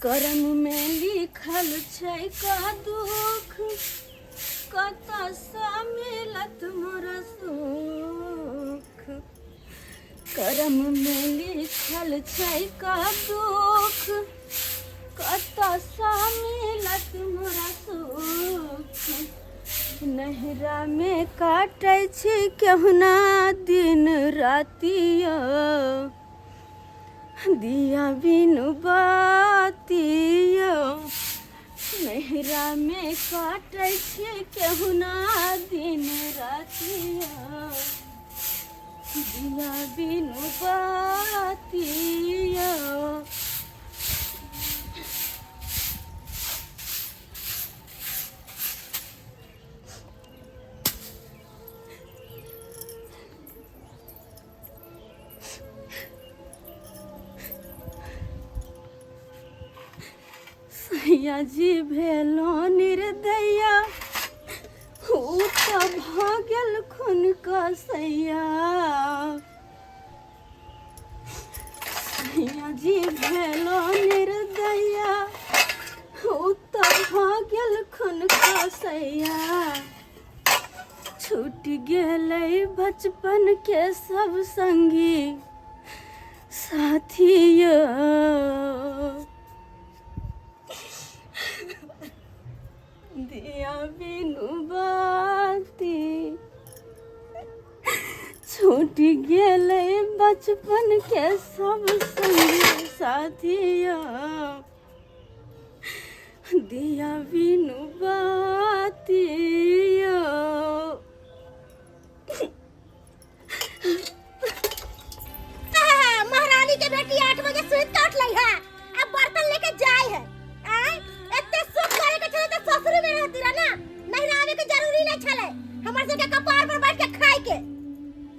करममे लिखल छै का दुख, कतऽसँ मिलत मोर सुख। करममे लिखल छै का दुख, कतऽसँ मिलत मोर सुख। नैहरामे काटै छी केहुना दिन रातियो, दिया बिनु बातियो। नैहरामे काटै छी केहुना दिन रातियो, दिया बिनु बातियो। सैया जी भेलो निर्दया, ऊ तऽ भऽ गेल खून कसैया। सैया जी भेलो निर्दया, ऊ तऽ भऽ गेल खून कसैया। छूट गेलै बचपन के सब संगी साथिया, दिया बिनु बाती। छूट गेलै बचपन के सब संगी साथिया, दिया बिनु बातिया। महारानी के बेटी 8 बजे सुत के उठलै है, अब बर्तन लेके जाय है। आय एते सुख करे के छलै त ससुर में रहती रह ना, नहीं आवे के जरूरी नहीं छलै। हमर सबके कपार पर बैठ के खाय के,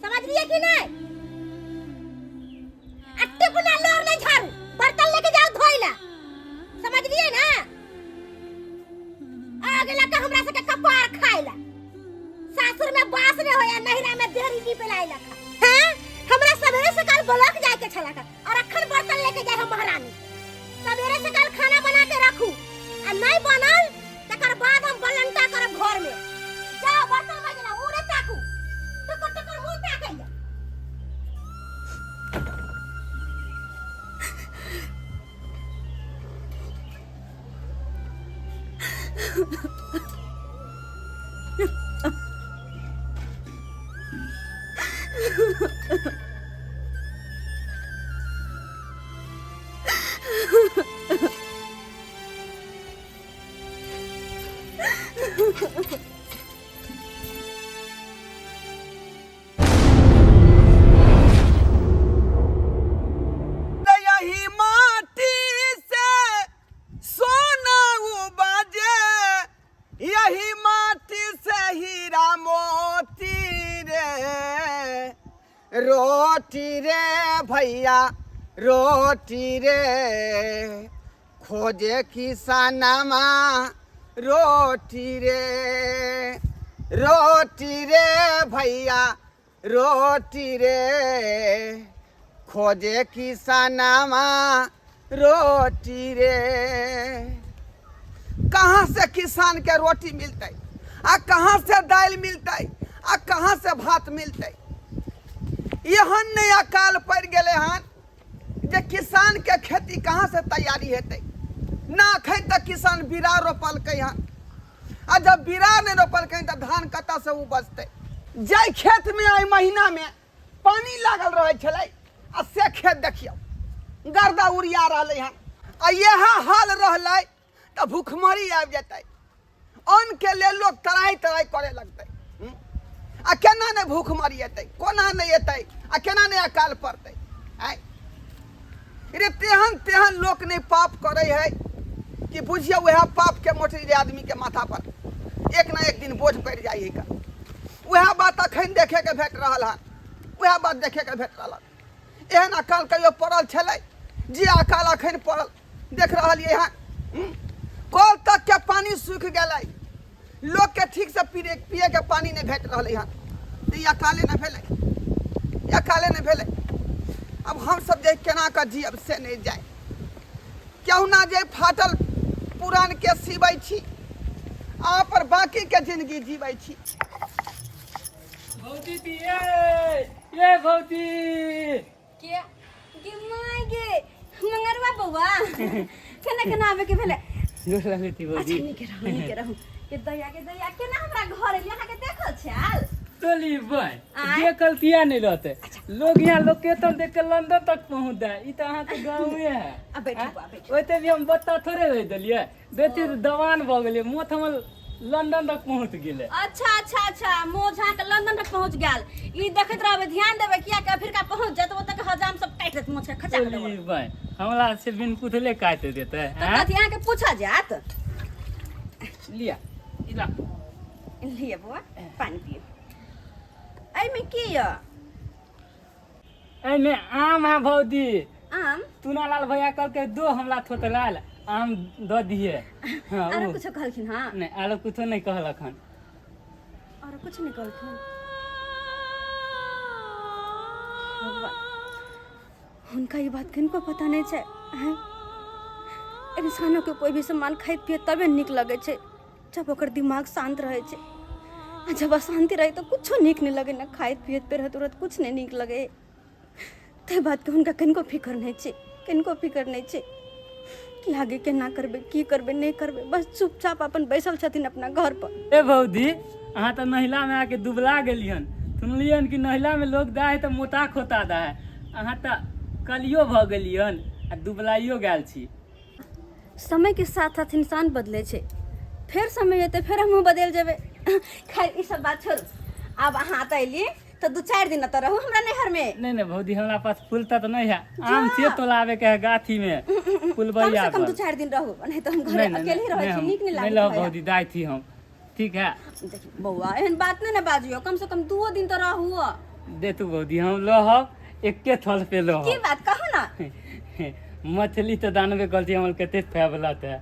समझ लिए कि नहीं? अट्टे पुना लोर नहीं झाड़ू, बर्तन लेके जाओ धोइला, समझ लिए ना? आ गेला का हमरा सबके कपार खाइला। सासुर में बास नहीं होया, नहिरा में देहरी नीपे लाइला खा। हैं हमरा सवेरे से काल ब्लॉक जाए के छला का, और अखन बर्तन लेके जाए हम महारानी। सवेरे से काल खाना बना के रखू, आ नहीं बनल तकर बाद हम बलंटा करब घर में। जाओ बर्तन मांजला, मुंह नहीं ताकू, टुकुर टुकुर मुंह ताकैया। यही माटी से सोना उपजे, यही माटी से हीरा मोती रे। रोटी रे भैया रोटी रे, खोजे किसानमा रोटी रे। रोटी रे भैया रोटी रे, खोजे किसानमा रोटी रे। कहाँ से किसान के रोटी मिलते, आ कहाँ से दालि मिलते, आ कहाँ से भात मिलते? एहन नहि अकाल पड़ि गेलै हन जे किसान के खेती कहाँ से तैयारी हेतै। ना अखन तक किसान बीरा रोपलकै हन, आ जब बीरा नहि रोपलकै तऽ धान कतऽसँ उपजतै? जाहि खेतमे एहि महीनामे पानि लागल रहै छलै, आ से खेत देखियौ गर्दा उड़िया रहलै हन। आ इएह हाल रहलै तऽ भूखमरी आबि जेतै, अन्नके लेल लोक तराई तराई करे लगतै। आ केना नहि भूखमरी एतै, कोना नहि एतै, आ केना नहि अकाल पड़तै? आँय रे, तेहन तेहन लोक नहि पाप करै है कि बुझियौ वएह पापके मोटरी रे आदमीके माथा पर एक ना एक दिन बोझ पड़ि जाइ है। वएह बात अखन देखेके भेट रहल हन, वएह बात देखेके भेट रहल हन। एहन अकाल कहियो पड़ल छलै जे अकाल अखन पड़ल देख रहलियै हन। कल तक के पानी सूखि गेलै, लोकके ठीकसँ पीए पियैके पानि नहि भेट रहलै हन। तऽ ई अकाले नहि भेलै, ई अकाले नहि भेलै? आब हमसब जे केना कऽ जियब से नहि जाय। केहुना जे फाटल पुरान के सिबै छी अहाँ पर बाकी के जिंदगी जीबै छी। भौजी दी ये ये भौजी के गे माय गे मंगरवा बौआ केना केना आबे के भेलै? गोर लगै छी भौजी। अच्छा नीके रहू नीके रहू। के दया के दया केना हमरा घर एली अहाँ के देखल छाल? टोली बन आँय? देखल किया नहीं रहते लोग यहाँ लोकेशन देख के लंदन तक पहुंच जाए ई तो अहाँ के गाँवे है। आ बैठू आँय? बा बैठू। ओते भी हम बत्ता थोड़े रह देलियै बेटी तऽ दवान भऽ गेलियै मोथ हमर लंदन तक पहुंच गेलै। अच्छा अच्छा अच्छा मोझ अहाँ के लंदन तक पहुंच गेल। ई देखैत रहबै ध्यान देबै किया कि अफ्रीका पहुंच जायत ओतऽ के हजाम सब काटि देत मोछ के खचा के टोली देबो। बन हमरा से बिन पूछले काटि देतै। तऽ आँय? कथी अहाँ के पूछा जायत? लिया ई राखू। लिअ बौआ पानि पियू। एहिमे की यऽ? एहिमे आम है भौजी। आम? टूनालाल भैया कहलकै दो हमरा थोतलाल आम दऽ दिहे। हाँ, आरो ओ। कुछो कहलखिन? हाँ नहि आरो कुछो नहि कहलक हन। आरो कुछ नहि कहलखिन। भगवान हुनका ई बात किनको पता नहि छै। आँय? इंसानो के कोई भी सामान खाइत पियत तबे नीक लगै छै जब ओकर दिमाग शांत रहै छै आ जब अशांति रहै तऽ कुछो नीक नहि लगै ने खाइत पियत पेरहत उरहत कुछ नहि नीक लगै। ताहि बातके हुनका कनिको फिकर नहि छै कनिको फिकर नहि छै कि आगे केना करबै की करबै नहि करबै बस चुपचाप अपन बैसल छथिन अपना घर पर। ए भौजी अहाँ तऽ नहिला में आके दुबला गेलियन। सुनलियन कि नहिला में लोग दा है तऽ मोटा खोता दा है। अहाँ तऽ कलियो भऽ गेलियन आ दुबलाइयो गेल छी। समय के साथ साथ इंसान बदलै छै फेर समय एतै फेर हमहूँ बदलि जेबै। खैर ई सब बात छोड़ू आब अहाँ एतऽ एली तऽ 2-4 दिन एतऽ रहू हमरा नैहर में। नहीं नहीं भौजी हमरा पास फूल तक नहीं है आम से तोलावे के है गाछी में कम फुलबैया से कम पर। 2-4 दिन रहू नहीं तो हम घरे नहीं, नहीं, अकेले ही रहै नहीं, छी नीक नहीं नहीं लागैत रहब रहैया। भौजी दाइ थी हम ठीक है। देखी बौआ एहन बात नहीं ने बाजियो कम से कम 2 दिन तो रहू। दे तू भौजी हम रहब एके थल पे रहब। की बात कहू ना। मछली तो दानबे करती हमर कते फेवरेट है।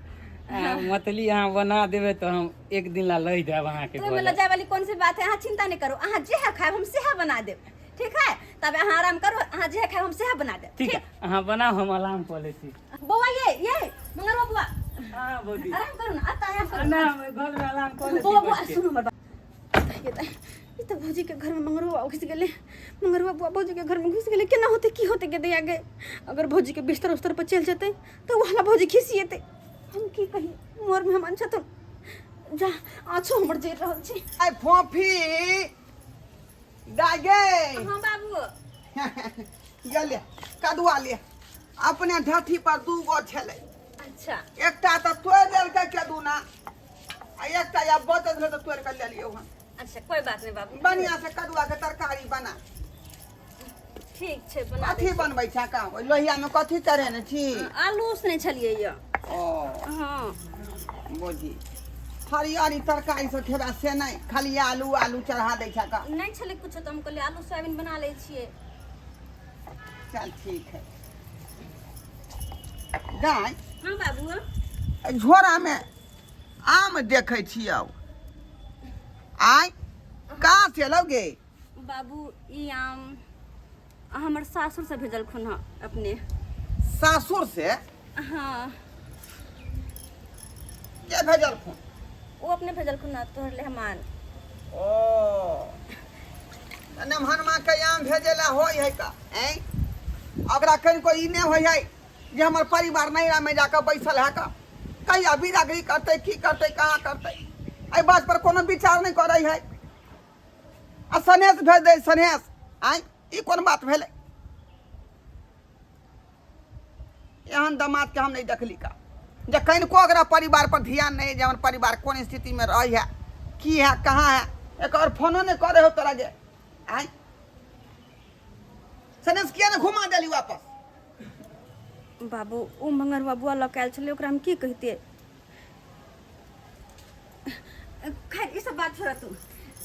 मछली अहाँ बना देबै तऽ हम एक दिन ला लऽ जायब अहाँके तो ओहिमे घरे। लऽ जाय वाली कौन सी बात है अहाँ चिंता नहीं करू अहाँ जे है खायब हम सेहे बना देब ठीक है? तब अहाँ आराम करू अहाँ जे है खायब हम सेहे बना देब। ठीक है अहाँ बनाउ हम आराम कऽ लै छी। बौआ ये ये मंगरवा बौआ हाँ भौजी आराम करू ना अतः आराम करू। ना हम घर में आराम कऽ लै छी बौआ बौआ बैठ के। सुनू हमर बात। ये तऽ ई तऽ भौजी के घर में मंगरुआ घुसि गेलै मंगरुआ बुआ भौजी के घर में घुसि गेलै केना होतै की होतै के दैया गे अगर भौजी के बिस्तर उस्तर पर चलि जेतै तऽ ओ हमरा भौजी खिसिएतै। हम की कही मोर मेहमान छथुन जा आछो हमर जरि रहल छै। आइ फोफी दाइ गे। हाँ बाबू। गेले कदुआ ले अपने ढठी पर 2 गो छलै। अच्छा। एकटा तऽ तोड़ि देलकै केदुना आ एकटा या बचल छलै तऽ तोड़ि कऽ लेलियौ हन। अच्छा कोई बात नहीं बाबू। बढ़िया से कदुआ के तरकारी बना। ठीक छै बना कथी बनबै छै का? ओहि लोहिया में कथी चढ़ेने छी? आलू उसने छलियै यऽ। ओ। हाँ। बुझी हरियरी तरकारी सब खेबा से नहीं खाली आलू आलू चढ़ा दै छै का? नहीं छलै कुछो तऽ हम कहलियै आलू सोयाबीन बना लै छियै। चल ठीक है। गाय। हाँ बाबू। झोरा में आम देखै छियौ आय कहाँ से एलौ गे? बाबू ई आम हमर सासुर से भेजलखुन हँ अपने। सासुर से? हाँ। के भेजलखुन? ओ अपने भेजलखुन हँ तोहर मेहमान। ओ मेहमानमा के आम भेजेला होय है का? ऐं ओकरा कनिको ई नहि होय है जे हमर परिवार नैहरा में जाकर बैसल है का कहिया बिदागरी करतै की करतै कहाँ करतै एहि बात पर कोनो विचार नहि करै है आ सनेश भेज दे सनेश आँय ई कोन बात भेलै? एहन दमाद के हम नहीं देखली का जे कनिको ओकरा परिवार पर ध्यान नहीं जे हमर परिवार कोन स्थिति में रही है की है कहाँ है एक और फोनो नहीं करे हो तोरा गे आँय सनेश किया ने घुमा देली वापस? बाबू ओ मंगरवा बुआ लऽ के आयल छलै ओकरा हम की कहितियै? खैर ई सब बात छोड़ तू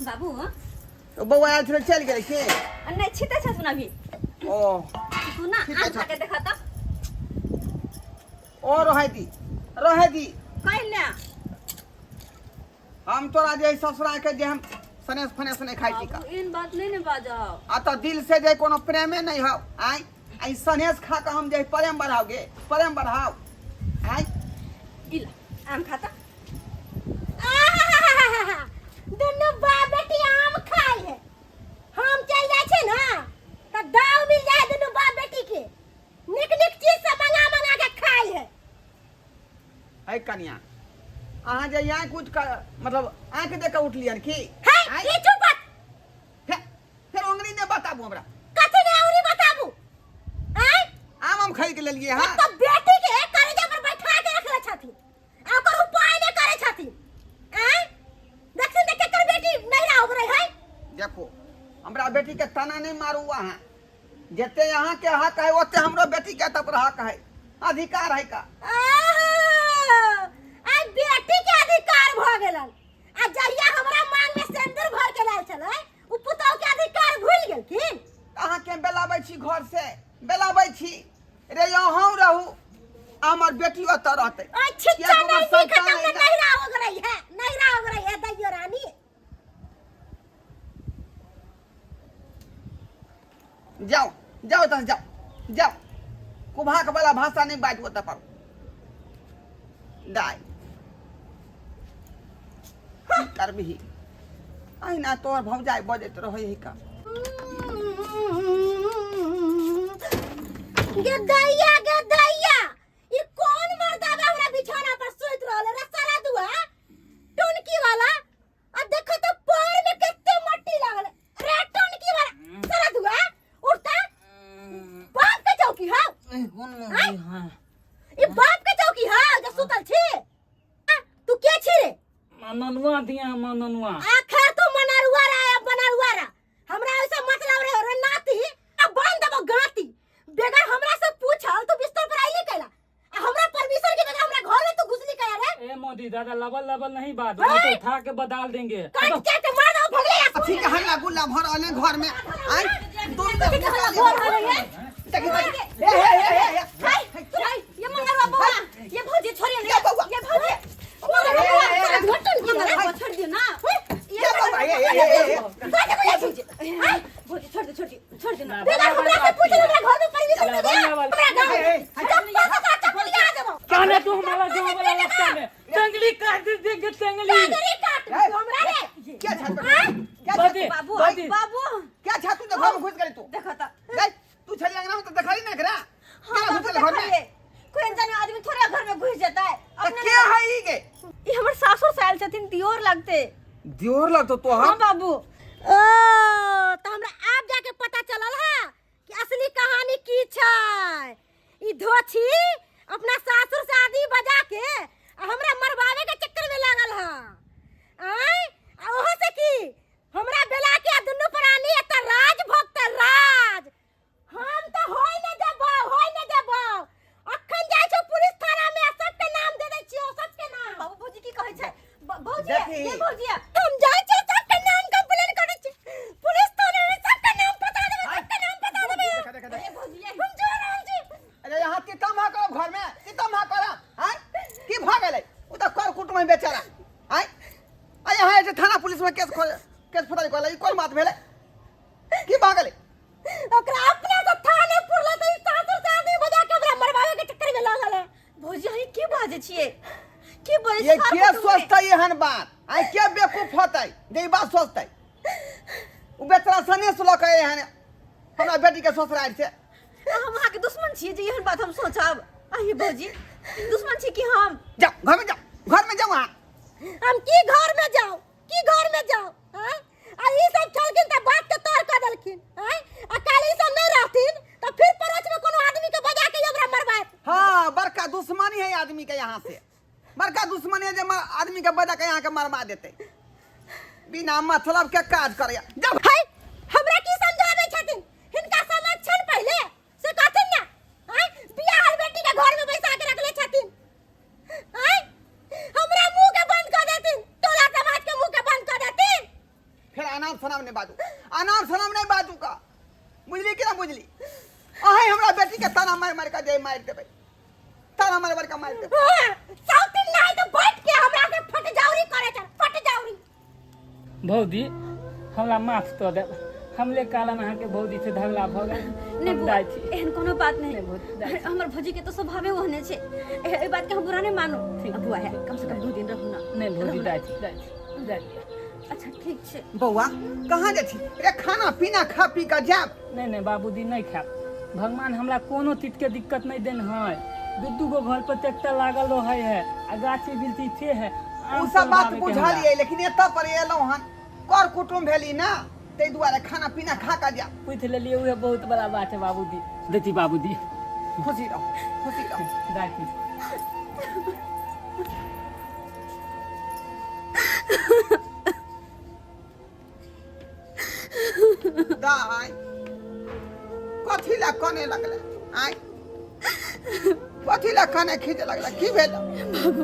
बाबू। तो बौआ आयल छलै चलि गेलै के? नहीं छिते छथुन अभी। ओ तू ना छिते आम खा के देखा तऽ। ओ रहै दी रहै दी। कहि ने। हम तोरा जे ससुरा के जे हम सनेस फनेस नहीं खाइ छी का। बाबू एहन बात नहीं ने बाजब। आ तऽ दिल से जे कोनो प्रेमे नहीं हौ आँय आई सनेस खा के हम जे प्रेम बढ़ाओगे प्रेम बढ़ाओ। ई ला आम खाता। आहाहाहा, दुनू बाप बेटी आम खाइ है। हम चल जाइ छै ना तऽ दाव मिल जाए दुनू बाप बेटी के, नीक नीक चीज सब मंगा मंगा के खाइ है। है कनिया, अहाँ जे आँखि उठि कऽ, मतलब आँखि देख कऽ उठलियन की? है। आँय? की चुप? फेर फेर ओंगरी नहि बताबू हमरा। कथी ने औरी बताबू? आय? आम हम खरीद के लेलिए। हाँ। एक तो बेटी के करेजा पर बैठा के रखले छथिन आ ओकर उपाय नहि करे छथिन। आय, देखथिन त केकर बेटी नहिरा उगरै है। देखो, हमरा बेटी के ताना नहीं मारू। अहाँ जते अहाँ के हक है, ओते हमरो बेटी के तब हक है, अधिकार है का। आहा, आइ बेटी के अधिकार भ गेलन आ जहिया हमरा मांग में सिंदूर भर के लाल छलै, उ पुतहु के अधिकार भूल गेलखिन। अहाँ के बेलाबै छी, घर से बेलाबै छी रे। अहूँ रहू, हमर बेटी ओतऽ रहतै। ओइ छिच्चा किएक ओकर नहीं नीक संतान तब है ने ना? नहिरा ओगरै है, नहिरा ओगरै है दैयो रानी। जाओ जाओ, एतऽ से जाओ जाओ। कुभाक वाला भाषा नहीं बाजू ओतऽ पर। दाय, की करबिही? अहिना तोहर भौजाइ बजैत रहै है का। गे दैया, गे दैया, ई कौन मर्दाबा हमरा बिछौना पर सुति रहल रे? सारा दुआ टोनकी वाला, आ देखो तो पैर में कते मट्टी लागल रे। टोनकी वाला, सारा दुआ उठता, बाप के चौकी हौ? हाँ। ई बाप के चौकी हौ जे सुतल छी? आ, तू के छी रे? मननुआ दिया, मननुआ। आखिर तू मनरुआ रा या बनरुआ रा, हमरा ऐसा मतलब रे रे नाती। आ बंद दबो गाती, बगैर हमरा से पूछल तू बिस्तर पर आइली कैला आ हमरा परमिशन के बगैर हमरा घर में तू घुसली कैला रे? ए मोदी दादा, लबल लबल नहीं बात, नहीं तो उठा के बदल देंगे। काट के के मार दो भगले या। अथी के हल्ला गुल्ला भर रहल है घर में। आय तुम तो कथी के हल्ला भर रहल है? देखी देखी, हे हे हे हे। हाय हाय, ये मंगलवा बौआ, ये भौजी छोड़िए ये बौआ। ये भौजी, हे, हे, हे, हे। ये मंगलवा छोड़ दियो ना। ये बौआ, हे हे हे हे। हाय भौजी, छोड़ दे, छोड़ दे, छोड़ दे ना। बगैर हमरा से पूछल हमरा घर में परमिशन के लबल दे लबल। हमरा गाँव हे, हे, हे। चप्पल से तोरा चप्पल आ देबो। कहने तू हमारा गाँव वाला रास्ता में टंगली काट देंगे, टंगली। टंगरी काट हे। तू हमरा रे। क्या छा तू? क्या छा बदी बाबू, बदी। बाबू। क्या छा तू? तो घर में घुस गई तू। देखो तो। गई तू छली अंगना में तो देखली ना एकरा। हाँ केना बाबू, घुसल घर में? देखलिए। कोई अनजान आदमी थोड़ा घर में घुस जाता है तो अपने? के है ई गे? ई हमर सासुर से आयल छथिन, दियोर लगते। दियोर लगतो तोहर? हाँ बाबू। ओ तो हमरा आब जाके पता चलल है कि असली कहानी की छै। ई धोछी अपना सासुर से आदमी बजा के आ हमरा मरवावे के चक्कर में लागल है। आय, आ ओहो से की हमरा बेला के आ दुनू प्राणी एतऽ राज भक्त राज। हम तो होय न देबो, होय न देबो। अखन जाइ छौ पुलिस थाना में आ सबके नाम दे दै छियौ, सबके नाम। बाबू, भौजी की कहै छै? भौजी। देखी। ये भौजी। हम जाइ छियै, सबके नाम कंप्लेन करै छी पुलिस थाना में, सबके नाम बता देबै, सबके नाम बता देबै। देखा देखा देखा। ये भौजी, ये हम जा रहल छी। अरे, यहाँ तीतम भऽ करब घर में, तीतम भऽ करब। आय, की भऽ गेलै? ओ तऽ कर कुटुम्ब है बेचारा। आय, आ यहाँ जे थाना पुलिस में केस खोल, केस फौजदारी करलै, ई कोन बात भेलै? की भऽ गेलै? ओकरा अपना से थाने पुरला त ई सासुर से आदमी बजा के हमरा मरवावे के चक्कर में लागल है। भौजी, अहीं की बाजै छियै? की बजै ये छियै? के सोचतै एहन बात? आय, के बेवकूफ होतै जे ई बात सोचतै? ओ बेचारा सनेस लऽ कऽ एहन हमरा बेटी के ससुराल से। हम अहाँके दुश्मन छियै जे एहन बात हम सोचब? अहीं भौजी, दुश्मन छी कि हम? जाओ, घर में जाओ, घर में जाओ अहाँ। हम की घर में जाऊं, की घर में जाऊं? हैं, आ ई सब छलखिन त बात के तोड़ कर देलखिन। हैं, आ काल ई सब नहीं रहथिन त फिर पड़ोस में कोनो आदमी के बजा के हमरा मरवाएत। हाँ, बड़का दुश्मनी है आदमी के यहाँ से, बड़का दुश्मनी है जे आदमी के बजा के यहाँ के मरवा देते, बिना मतलब के काज करे जब। है, हमरा की समझाबै छथिन? हिनका समझ छन पहिले से कहथिन ना। हैं, बियाह बेटी के घर में बैसा के रखले छथिन। हैं, हमरा मुंह के बंद कर देथिन, टोला समाज के मुंह के बंद कर देथिन। फिर अनाम शनाम नहीं बाजू, अनाम शनाम नहीं बाजू का, बुझली कि ना बुझली? अहें हमरा बेटी के ताना मार मार के जे मार देबै, ताना मार मार के मार देबै। हाँ, साउथिन नहीं तो बैठ के हमरा से फटजाउरी करे चल, फटजाउरी। भौजी, हमरा माफ कऽ देब। हमले कारण अहाँके भौजी से झगड़ा भऽ गेल। नहि हम बौआ, जाइ छी। एहन कोनो बात नहीं। नहि भौजी, जाइ छी। हमर भौजी के तो स्वभावे ओहने छै। एहि बात के हम बुरा नहीं मानू। ठीक। बौआ है, कम से कम 2 दिन रहू ना। नहि भौजी, रहू ना। जाइ छी, जाइ छी, जाइ छी। अच्छा, ठीक छै। बौआ, कहाँ जाइ छी रे? खाना पीना खा पी कऽ जायब। नहि नहि बाबूजी, नहि खायब। भगवान हमरा कोनो चीजके दिक्कत नहि देन है। दू दू गो घर पर ट्रैक्टर लागल रहै है आ गाछी बिलती से है। ओ सब बात बुझलियै, लेकिन एतऽ पर एलहुँ हन, कर कुटुम्ब भेली ना, ताहि दुआरे खाना पीना खा कऽ जायब। पूछि लेलियै, उहे बहुत बड़ा बात है बाबूजी। देखी बाबूजी। खुशी रहू, खुशी रहू। जाइ छी। दाइ, कथी लए कने लगलै आइ? कथी लए कने खींचे लगलै? की भेल? बाबू,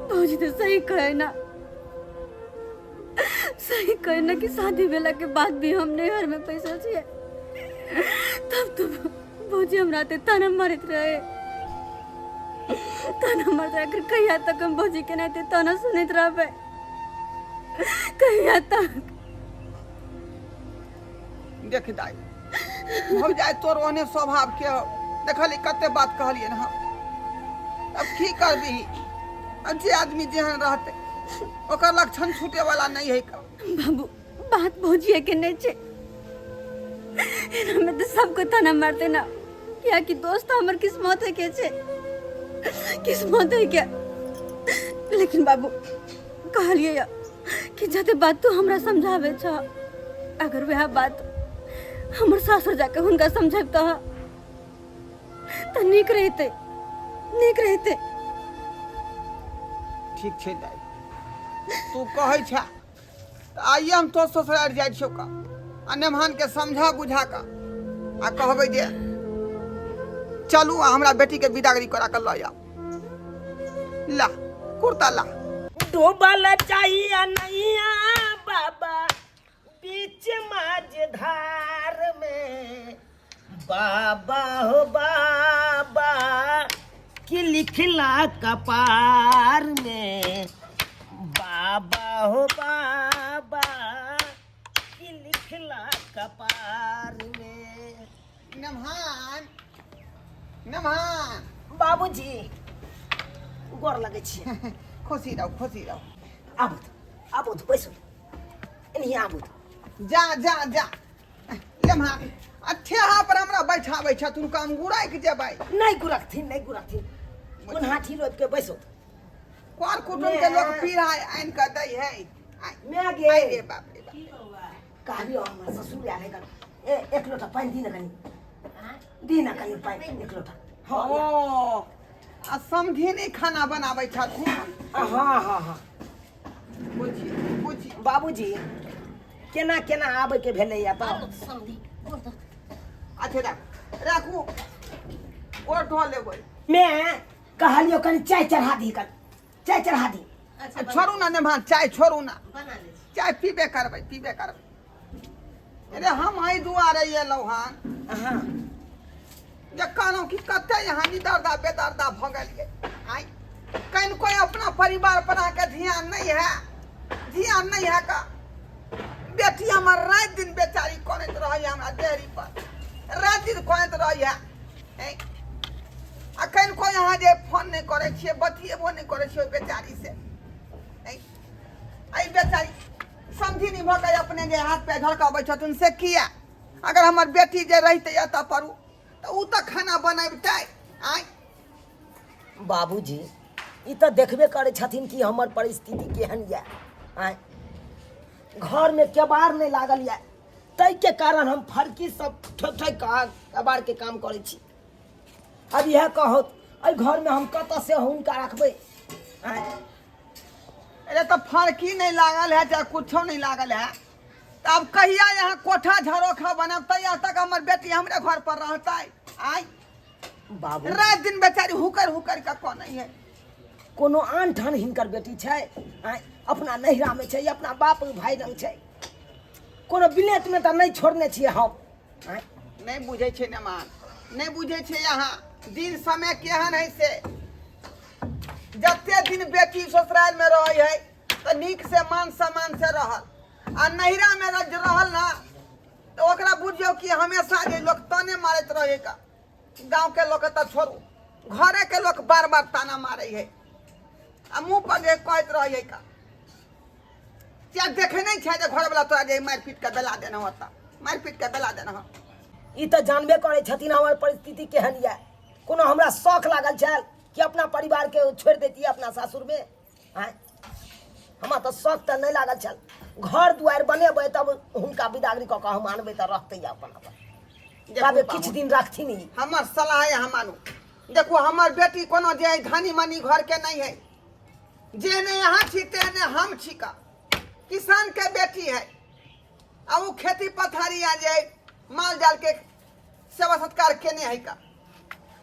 भौजी तो सही कहे ना, सही कहे ना कि शादी भेला के बाद भी हम नैहर में पैसा छियै, तब तो भौजी हमरा ते ताना मारैत रहे, ताना मारैत रहे। आखिर कहिया तक हम भौजी के नाते ताना सुनैत रहबै? कहिया तक? देख दाइ, भौजाइ तोर ओहने स्वभाव के हौ। देखली कते बात कहलियै हम, अब की करबिही? अब जे आदमी जेहन रहतै ओकर लक्षण छूटे वाला नहीं है का। बाबू, बात भौजिए के नहीं छे। एना में तो सबको ताना मारते ना, किया कि दोस्त हमर किस्मत है के छे, किस्मत है के। लेकिन बाबू, कहलिए या कि जते बात तू हमरा समझावे छ, अगर वह बात हमर सासुर जाके हुनका समझाब तो नीक रहते, नीक रहते। ठीक छै दाइ, तू कहै छ तऽ आइए हम तोर ससुरारि जाइ छियौ का आ नेमहान के समझा बुझा कऽ आ कहबै जे चलू आ हमरा बेटी के विदागरी करा कऽ लऽ आउ। ला कुर्ता ला। डूबल चाहिए नैया बाबा बीच माझ धार में, बाबा हो बाबा, कि लिखला कपार में, बाबा हो बाबा, कि लिखला कपार में। नेमहान, नेमहान। बाबूजी, गोर लगै छी। खुशी रहू, खुशी रहू। आबू, आबू, बैसू, एनही आबू। जा जा जा लेमहान, आ ठेहा पर हमरा बैठाबै छथुन, काम गुराकि जेबै। नहि गुरकथिन, नहि गुरकथिन। कोन हाथी रोपि के बैसो। कर कुटुम्ब के लोग पीढ़ा आनि कऽ दै है। मैं गे। आइ रे बाप रे बाप। कहलियो हमर ससुर आयल है। ए, एक लोटा पानि दी ने कनि, दी ने कनि पानि एक लोटा। हाँ। ओ, आ समधी नहि खाना बनाबै छथुन? हाँ हाँ हाँ बुझी बुझी। बाबूजी, केना केना आबैके भेलैया तऽ? अच्छा, राखू राखू, गोर धो लेबै। मैं कहलियो कनि चाय चढ़ा दी, कनि चाय चढ़ा दी। छोड़ू ना नेमहान, चाय छोड़ू ना, चाय पीबे करबै, पीबे करबै। अरे, हम एहि दुआरे एलहुँ हन जे कहलहुँ कि कते यहाँ निदर्दा बेदर्दा भऽ गेलियै आइ। कनि कोइ अपना परिवार पर अहाँके ध्यान नहीं है, ध्यान नहीं है का। बेटी हमर राति दिन बेचारी कनैत रहैए हमरा देहरी पर, राति दिन कनैत रहैए। हैं? आ कनि कोइ अहाँ जे फोन नहि करै छियै, बतियेबो नहि करै छियै ओहि बेचारी से। हैं? एहि बेचारी समझी नहि भऽ कऽ अपने जे हाथ पैर झड़कबै छथुन से किया? अगर हमर बेटी जे रहितै एतऽ पर तऽ ओ तऽ खाना बनबितै आँय। बाबूजी, ई तऽ देखबे करै छथिन कि हमर परिस्थिति केहन यऽ। आँय, घरमे केबाड़ नहि लागल यऽ, ताहिके कारण हम फरकी सब ठोकि ठोकि कऽ केबाड़के काम करै छी। अब इएह कहू, एहि घरमे हम कतऽ से हुनका रखबै? आँय? अरे, तऽ फरकी नहि लागल है, चाहे कुछो नहि लागल है, तऽ आब कहिया यहाँ कोठा झरोखा बनब? तहिया तक हमर बेटी हमरे घर पर रहतै आँय? बाबू। राति दिन बेचारी हुकर हुकर कऽ कनै है। कोनो आन ठान हिनकर बेटी छै? आँय, अपना नैहरामे छै, अपना बाप भाय लग छै, कोनो विलेतमे तऽ नहि छोड़ने छियै हम। आँय? नहि बुझै छै नेमान, नहि बुझै छै अहाँ दिन समय केहन है से। जते दिन बेटी ससुरालमे रहै है तऽ नीक से मान सम्मान से रहल, आ नैहरामे रहल ना। तऽ ओकरा बुझियौ कि हमेशा जे लोक ताने मारैत रहै का। गाँव के लोक तऽ छोड़ू, घरे के लोक बार बार ताना मारै है आ मुँह पर जे कहैत रहै है का। किया देखे नहीं छै जे घरवला तोरा जे मारि पीट के बेला देने होता, मारि पीट के बेला देने हो। ई तऽ जानबे करै छथिन हमर परिस्थिति केहन यऽ। कोनो हमरा शौक लागल छल कि अपना परिवारके छोड़ि दैतियै अपना सासुरमे? आँय, हमरा तऽ शौक तऽ नहि लागल छल। घर दुआरि बनेबै तब हुनका बिदागरी कऽ कऽ हम आनबै तऽ रहतै अपन अपन। देखू ताबे पाहुन। किछु दिन रखथिन ई। हमर सलाह है, हम मानू। देखू हमर बेटी कोनो जे धनी मनी घर के नहीं है, जे ने यहाँ छी तेने हम छी का। किसान के बेटी है आ वो खेती पथारी आ जे माल जाल के सेवा सत्कार केने है का।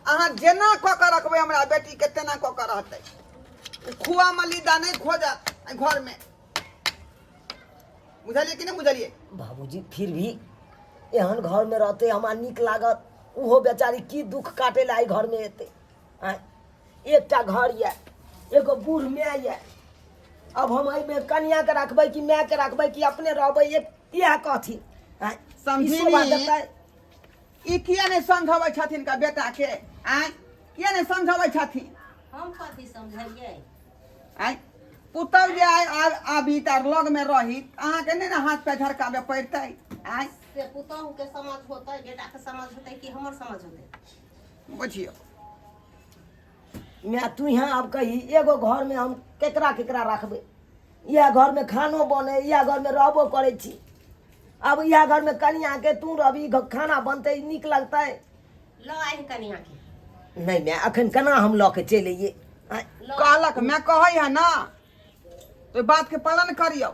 अहाँ जेना कऽ के रखबै हमरा बेटी के तेना कऽ के रहतै। खुआ मलिदा नहीं खोजत घर में, बुझलिए कि नहीं बुझलिए? बाबूजी फिर भी एहन घर में रहते हमरा नीक लागत। ओहो बेचारी की दुख काटे ला घर में एते। आँय, एकटा घर यऽ, एगो बूढ़ माय यऽ। अब हम एहिमे कनिया के रखबै कि माय के रखबै कि अपने रहबै, एक इएह कहथिन। आँय, ई शोभा समझिनी। देतै? ई किया नहीं समझाबै छथिन का बेटा के? आँय, किया नहीं समझाबै छथिन? हम कथी समझलियै? आँय, पुतहु जे आइ आबी तऽ लग में रही, अहाँके नहि ने हाथ पैर झरकाबे पड़तै। आँय, से पुतहु के समझ होतै, बेटा के समझ होतै कि हमर समझ होतै? बुझियौ मैं तू यहाँ अब कही एगो घर में हम केकरा केकरा रखबै? इएह घर में खानो बने, इएह घर में रहबो करै छी। अब इएह घर में कनिया के तू रहबी, खाना बनतै, नीक लगतै? लऽ आहि कनिया के। नहीं मैं अखन केना हम लऽ के चलि अइयै? आँय, कहलक मैं कहै है ना, तो बात के पालन करियौ।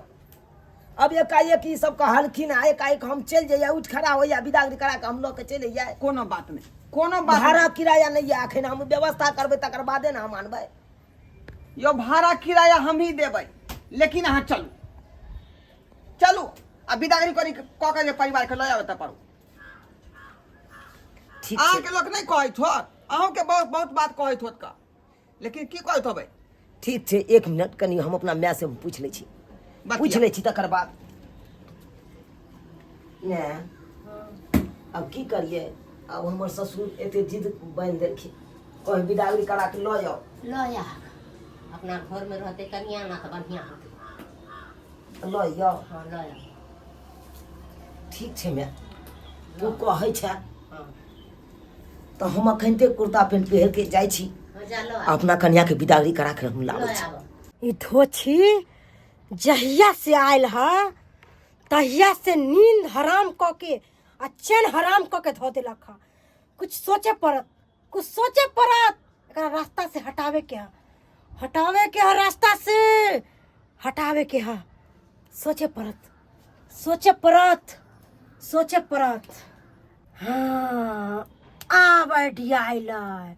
अब एकाएक ई सब कहलखिन आ एकाएक हम चलि जइयै, उठि खड़ा होइया बिदागरी करा के हम लऽ के चलि अइयै? कोनो बात नहि, कोनो बात भाड़ा नहि। किराया नहि यऽ अखन, हम व्यवस्था करबै तकर बादे ने हम आनबै। यौ भाड़ा किराया हम ही देबै, लेकिन अहाँ चलू चलू आ बिदागरी करी कऽ के जे परिवार के लऽ आबै तऽ पड़ू। ठीक छै। अहाँके लोक नहि कहैत होत, अहूँके बहुत बहुत बात कहैत होत का, लेकिन की कहैत होबै? ठीक छै, एक मिनट कनि हम अपना माय से पूछि लै छी। बतिया। पूछि लै छी तकर बाद। माय, अब की करियै? अब हमर ससुर एते जिद बान्हि देलखिन, कहीं बिदागरी करा के लऽ जाउ। लऽ आ, अपना घर में रहते कनिया ना तऽ बढ़िया होतै। लऽ जाउ? हाँ, लऽ आ। ठीक छै माय, तू कहै छै हाँ तऽ हम अखनते कुर्ता पेंट पहिर के जाइ छी। हाँ, जा लऽ आ। अपना कन्या के बिदागरी करा के हम लाबै लऽ छी। आबऽ। ई धोछी जहिया से आयल ह तहिया से नींद हराम कऽ के आ चैन हराम कऽ के धऽ देलक ह। कुछ सोचे पड़त, कुछ सोचे पड़त। एकरा रास्ता से हटावे के ह, हटावे के ह, रास्ता से हटावे के ह। सोचे पड़त, सोचे पड़त, सोचे पड़त। हाँ, आब आइडिया अयलै।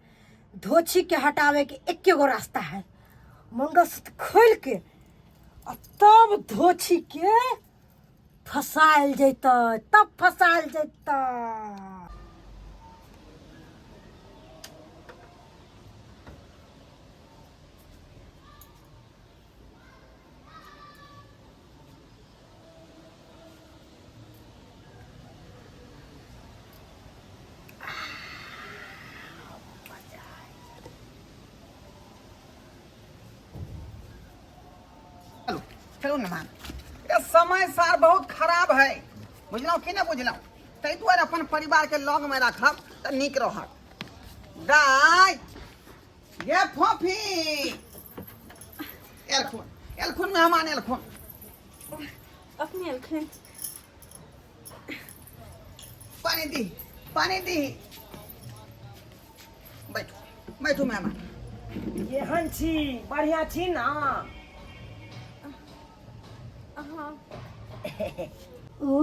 धोछी के हटावे के एके गो रास्ता है, मंगलसूत्र खोल के आ तब धोछी के फसायल जैतै, तब फसायल जैतै। चलू चलू ने मान, ये समय सार बहुत खराब है, बुझलहुँ कि नहि बुझलहुँ? ताहि दुआरे अपन परिवारके लगमे राखब तऽ नीक रहत। दाइ ये फोफी एलखुन, एलखुन मेहमान एलखुन। अपने एलखिन? पानी दी, पानी दी। बैठू बैठू मेहमान। केहन छी? बढ़िया छी ना? ओ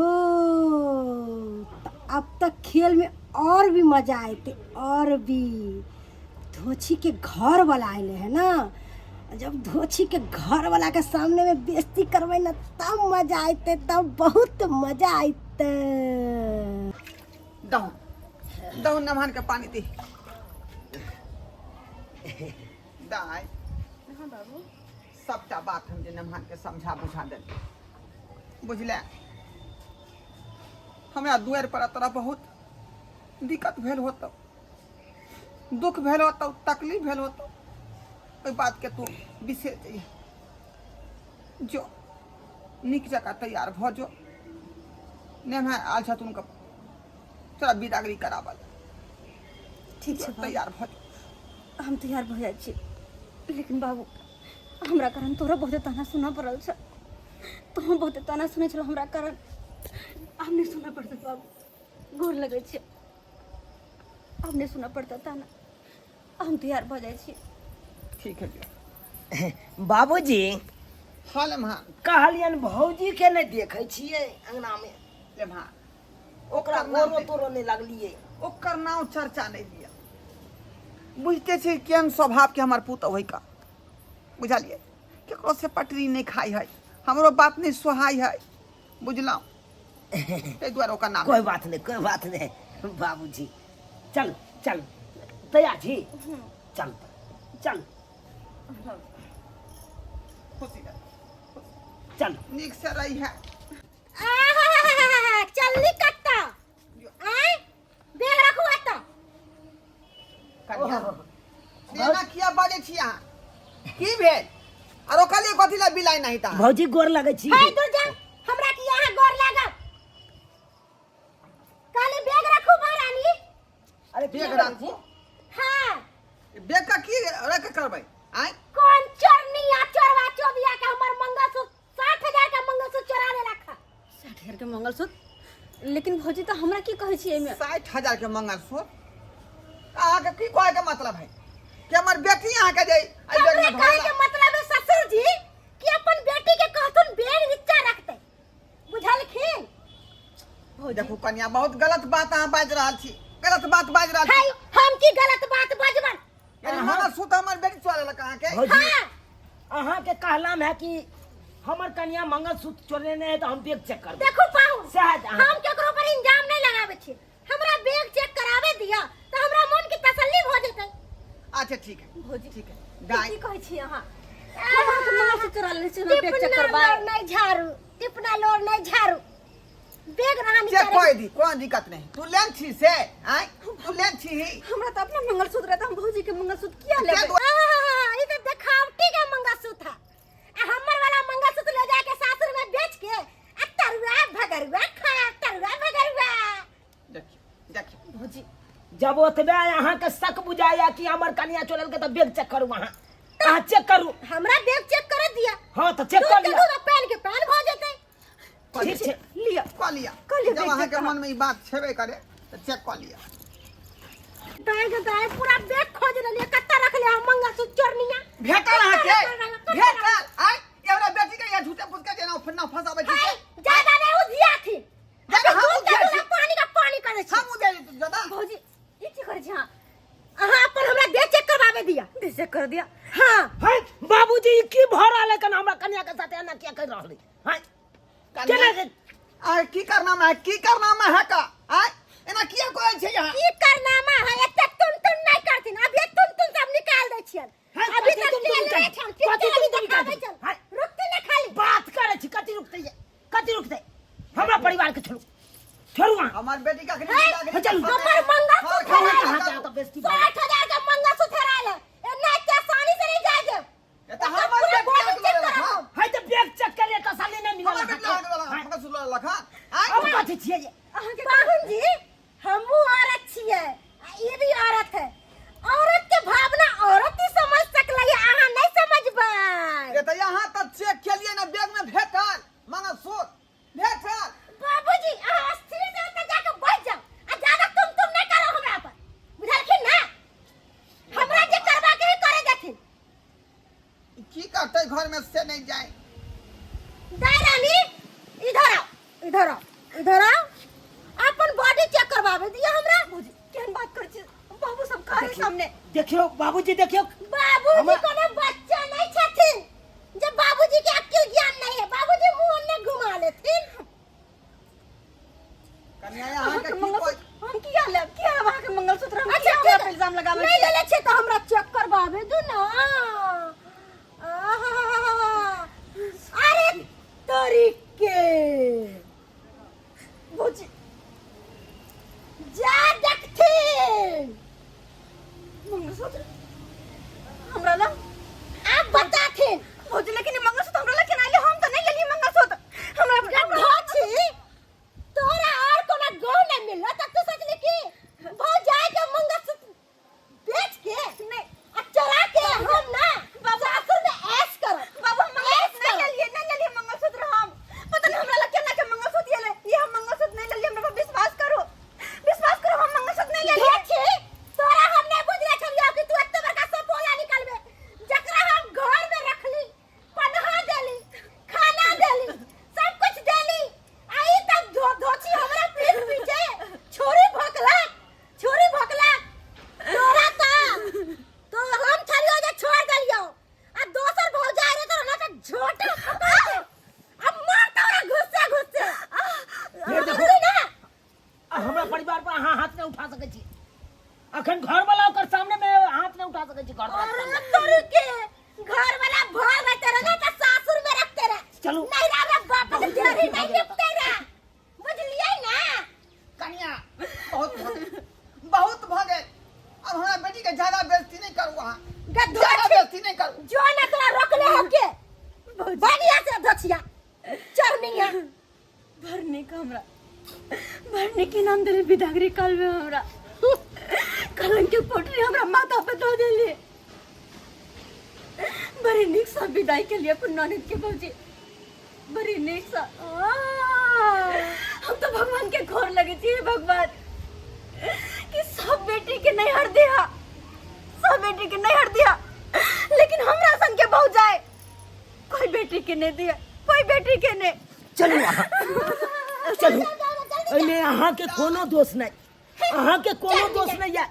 त अब तक खेल में और भी मजा आते, और भी धोछी के घर वाला आए है ना, जब धोछी के घर वाला के सामने में बेइज्जती करबै ना तब मजा आते, तब बहुत मजा आते। दहु दहु मेहमान के पानी दी। दाइ हाँ बाबू, सबटा बात हम जे मेहमान के समझा बुझा देली, बुझले? हमरा दुआरि पर तोरा बहुत दिक्कत भेल होतौ, दुख भेल होतौ, तकलीफ भेल होतौ, ओहि बातके तू बिसरि जइहे। जो नीक जकाँ तैयार भऽ जो, नेम्हा आयल छथुन तोरा बिदागरी कराबऽ लए। ठीक छै बाबू। तैयार भऽ जो। हम तैयार भऽ जाइ छी, लेकिन बाबू हमरा कारण तोरा बहुते ताना सुनऽ पड़ल छै। तोहूँ बहुते ताना सुनै छल हमरा कारण, आब नहि सुनऽ पड़तै बाबू, गोर लगै छै, आब नहि सुनऽ पड़तै ताना, हम तैयार भऽ जाइ छी। ठीक है जो। बाबूजी। हाँ लेम्हा। कहलियनि भौजी के नहि देखै छियै अंगना मे? लेम्हा। ओकरा ओकर नाम गोरो तोरो नहि लगलियै। ओकर नाम चर्चा नहि लिअ, बुझते छै केहन स्वभावके हमर पुतहु है का, बुझलियै? केकरो से पटरी नहि खाइ है, हमरो बात नहि सोहाइ है, बुझलहुँ? ताहि दुआरे ओकर नाम। कोई बात नहीं, कोई बात नहीं बाबूजी, चल चल, तैयार छी? चल चल। खुशी रह। चल। नीक से रही है। आहा, चलनी कत्ता आय बैग रखू एतऽ। कनिया, एना किया बाजै छी अहाँ? की भेल? आरो कहलियै कथी लए बिलाइ नहीं ता? भौजी गोर लगै छी। हे दूर जा, हमरा की अहाँ गोर लागब? कहली बैग रखू महारानी। अरे बैग राखू? हाँ। बैग का की रख करबै आय? कौन चोरनी आ चोरवा चोबिया के हमर मंगलसूत्र 60,000 का मंगलसूत्र चोरा लेलक हँ। 60,000 के मंगलसूत्र? लेकिन भौजी तऽ हमरा की कहै छी एहिमे? 60,000 के मंगलसूत्र? अहाँके की कहै के मतलब है कि हमर बेटी अहाँके जे एहि बैग हमरे में कहे धरल के मतलब है ससुर जी कि अपन बेटी के कहथुन बैग नीचा रखते, बुझलखिन? भौजी देखू कन्या, बहुत गलत बात अहाँ बाजि रहल छी, गलत बात बाजि रहल छी। है हम की गलत बात बजबन? यानी मंगलसूत्र हमर बेटी चोरा लेलक अहाँके? भौजी हाँ। अहाँके कहलाम है कि हमर कन्या मंगलसूत्र चोरेने है तऽ हम बैग चेक करबै। देखू पाहुन, सहज अहाँ। हम केकरो पर इंजाम नहीं लगावे छी, हमरा बैग चेक करावे दिया तो हमरा मन के तसल्ली भ जेतै। अच्छा ठीक है भौजी, ठीक है। की गाय की कहै छी अहाँ? हम अहाँके मंगलसूत्र चोरा लेने छी, हमरा बैग चेक टिपना करबै? लोर नहीं झाड़ू, टिपना लोर नहीं झाड़ू, बैग रहा चेक निकाले। कर दी, कोन दिक्कत नहीं, तू लेन छी से आय, तू लेन छी ही। हमरा तऽ अपना मंगलसूत्र रहै तऽ हम भौजी के मंगलसूत्र किया लेबै? दुआरे आहा, ई तऽ देखावटी के मंगलसूत्र है, आ हमर वाला मंगलसूत्र ले जाके सासुर में बेच के आ तरुआ भगरुआ खा, तरुआ भगरुआ। देखियो देखियो भौजी जब ओतबे अहाँके शक बुझाया कि हमर कन्या चोरल के तऽ बैग चेक करू, अहाँ अहाँ चेक करू। हमरा बैग चेक करे दिया। हाँ तऽ चेक दूध कर के लिअ। दूध आ पानि के पानि भऽ जेतै। ठीक छै। लिअ। कऽ लिअ। कऽ लिअ जब बैग अहाँके चेक। मन में ई बात छेबे करे तऽ चेक कऽ लिअ। दाय के दाय, पूरा बैग खोज लेलियै, कत्ता रखले हम मंगलसूत्र चोरनिया? भेटल अहाँके? कत्ता रखल, कत्ता भेटल? आय ई हमरा बेटी के यहाँ झूठे फूस के जेना फन्ना फंसाबै छी है, से। ज्यादा नहीं उधिया थी। ज्यादा हम दूध के उधिया दूध छी। आ पानी का पानी करै छी। हम उधिया छी ज्यादा? भौजी ई की करै छी अहाँ? अहाँ अपन हमरा देह चेक करवावे दिया। देह चेक कर दिया? हाँ। है बाबूजी, ई की भऽ रहल है? कन हमरा कन्या के साथ एना किया कर रहल है? है कन्या- केना के आय की करनामा है, की करनामा है का? आय एना किया कहै छै यहाँ? की करनामा है? एते तुम तुम नहीं करथिन, अभी तुम तुम सब निकाल दै छियन। है, अभी कथी तक तुम तुम तेल निकाल- नहीं छन, कथी फिर तुम अभी तुम निकाल देखाबै दै? छन। है। रुकती ना खाली। बात करै छी, कथी रुकतै ये? कथी रुकतै? हमरा परिवार के छोड़ू, छोड़ू अहाँ। हमर बेटी का अखनी है, बिदागरी चलू। हमर मंगलसूत्र हर हेरायल। कहाँ जाता बेइज्जती भऽ गेल। 60,000 के मंगलसूत्र हेरायल है, एना एते आसानी से नहीं जाय देब। ए तऽ हमर पूरा बेटी बॉडी अहाँके चेक लऽ लेलक, कराबू। हाँ? है तऽ बैग चेक करिए तसल्ली नहीं मिलल हमर बेटी अहाँके लऽ लेलक, है। मंगलसूत्र लऽ लेलक, हाँ? आँय? अब कथी छियै ये? अहाँके पाहुन जी, हमहू औरत छियै आ ई भी औरत है, औरत के भावना औरत ही समझ सकलै है, अहाँ नहीं समझबै। ए तऽ यहाँ तऽ चेक केलियै ने, बैग में भेटल मंगलसूत्र भेटल। बाबूजी अहाँ स्थिर से ओतऽ जाके बैठ जाउ आ ज्यादा तुम तुम नहीं करो हमरा पर, बुझलखिन ना? हमरा जे करबा के है करे देथिन। की करतै घर में से नहीं जाए। दाई रानी इधर आओ, इधर आओ, इधर आओ, अपन बॉडी चेक करवावे दिया हमरा। भौजी केहन बात करै छी? बाबू सब कहे सामने। देखियौ बाबूजी, देखियौ। बाबूजी कोनो बच्चा नहीं छथिन जे बाबूजी के अक्ल ज्ञान नहीं है, बाबूजी मुंह ओन्ने घुमा लेथिन। कन्या अहाँके अहाँके की मंगलसूत्र हम किया लेब? किया लेब अहाँके मंगलसूत्र? हम अच्छा किया हमरा ठीक पर इल्जाम लगाबै नहीं छियै? लेले छियै तऽ हमरा चेक करवावे दू ना। आहा, अरे तोरी के भौजी भौजी लेकिन ई मंगलसूत्र हमरा लग केना आइले? हम त नहीं लेलियै मंगलसूत्र। हमरा धोछी तोरा और कोनो गौ नहीं मिलल त तू सोचली कि भौजाई के मंगलसूत्र बेच के नहीं आ चोरा के हम ना सासुर में ऐश करब। बाबू, हम मंगलसूत्र नहीं लेलियै, नहीं लेलियै मंगलसूत्र हम। पता नहीं हमरा लग केना के मंगलसूत्र एलै। ई हम मंगलसूत्र नहीं लेलियै, हमरा पर विश्वास करू, विश्वास करू, हम मंगलसूत्र नहीं लेलियै। धोछी तोरा हम नहीं बुझले छलियौ कि तू एते बड़का सपोला निकालबे। जकरा हम घर में रखली, पनहा देली, खाना देली, सब कुछ देली, आ ई तब धोछी हमरा पीठ पीछे छुरी भोकलक, छुरी भोकलक। तोरा त तो हम छलियो जे छोड़ देलियो आ दोसर भौजाई रे तोरा ना त झोटा पकड़ के अब मार तोरा घुस्से घुस्से। फेर देखो। बुझली ना? आ हमरा परिवार पर अहाँ हाथ नहि उठा सकै छी। अखन घर वाला ओकर सामने में हाथ नहि उठा सकै छी घर वाला के अरे सामने। तोरू के घर वाला भर रहते रहे ना त सासुर में रखते रहे। चलू। नैहरा में बाप के देरी नहीं लिपते रहे, बुझलियै ना? कनिया बहुत भऽ गेल, बहुत भऽ गेल। अब हमरा बेटी के ज्यादा बेइज्जती नहीं करू अहाँ, गधो ज्यादा छी। बेइज्जती नहीं करू। जो ना तोरा रोकले हो के बढ़िया से धोछिया चरनिया। बड़ नीक हमरा, बड़ नीक इनाम देली बिदागरी काल में। हमरा कलंक के पोटरी हमरा माथा पे दो देली। बड़ी नीक सा विदाई के लिए अपन ननद के भौजी, बड़ी नीक सा। हम तो भगवान के घोर लगे छी भगवान कि सब बेटी के नैहर दिया, सब बेटी के नैहर दिया, लेकिन हमरा सन के बहु जाए कोई बेटी के नहीं दिया, कोई बेटी के नहीं। चलू अहाँ, चलू। एहिमे अहाँके कोनो दोष नहि, अहाँके कोनो दोष नहि यऽ।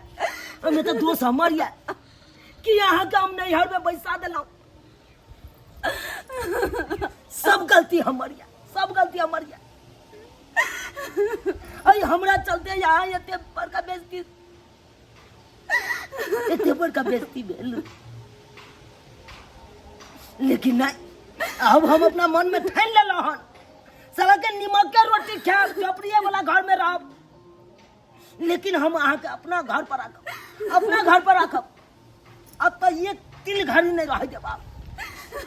एहिमे तऽ दोष हमर यऽ कि अहाँके हम नैहरमे बैसा देलहुँ। सब गलती हमर यऽ, सब गलती हमर यऽ। अरे हमरा चलते यहाँ एते बड़का बेइज्जती, एते बड़का बेइज्जती भेल। लेकिन नहीं, अब हम अपना मन में ठान लेलहुँ हन, साला के नीमक के रोटी खायब, झोपड़िए वाला घर में रहब, लेकिन हम अहाँके अपना घर पर राखब, अपना घर पर राखब। अब तो ये तिल घड़ी नहीं रह देब, आब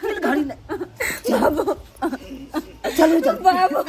तिल घड़ी नहीं। बाबू चलू चलू बाबू।